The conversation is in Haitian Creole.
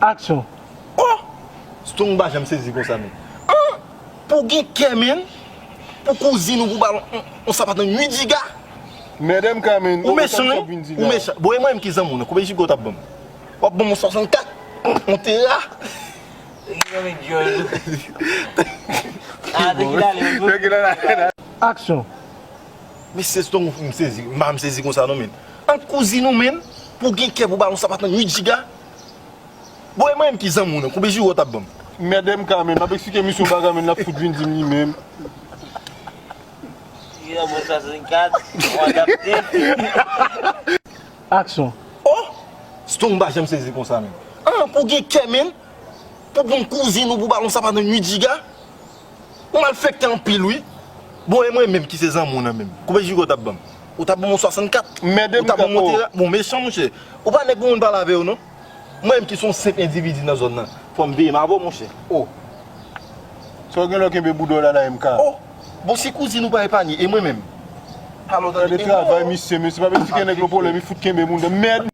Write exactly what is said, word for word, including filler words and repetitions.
Aksyon. Oh! Strong pa janm sezi konsa, men. Ah! Pou gen kè, men. Pou kouzin ou pou ba l yon, yon sapat nan Nudiga. Mèdèm ka, men. Ou mechan, wi. Ou mechan. Bon, e mwen menm ki zanmi w nan. Konbyen jiga w t ap ban m? W ap ban m yon swasannkat. Yon tera. Ah, tranquille, allez. Aksyon. Mesye Strong, m sezi. M pa m sezi konsa, non, men. Ant kouzin ou, men. Pou gen kè pou ba l yon sapat nan Nudiga. Bon, e mwen menm ki zanmi w nan, konbyen jiga w t ap ban m? Mèdèm ka, men, m ap eksplike misye yon bagay, men, l ap fout vin di m li menm. Yo, mwen swasannkat, mwen adapte. Aksyon. Oh! Strong pa janm sezi konsa, men. Ah, pou gen kè, men. Pou bon kouzin ou pou ba l yon sapat nan Nudiga. Ou malfektè anpil, wi. Bon, e mwen menm ki se zanmi w nan menm. Konbyen jiga w t ap ban m? Ou t ap ban m yon swasannkat. Ou t ap ban m yon tera. Bon, mechan, monchè. Ou pa nèg pou moun pale avè w, non. Mwen menm ki se yon senp endividi nan zòn nan. Fò m veye m avè w, monchè. Oh. Sa w gen lè w kenbe bouda w la, la, M K? Oh. Bon, si kouzin ou pa epanye, e mwen menm? Alo, tande. Gade travay misye, men. Se pa vle di ke nèg yo pwoblèm, li fout kenbe moun nan. Mèd.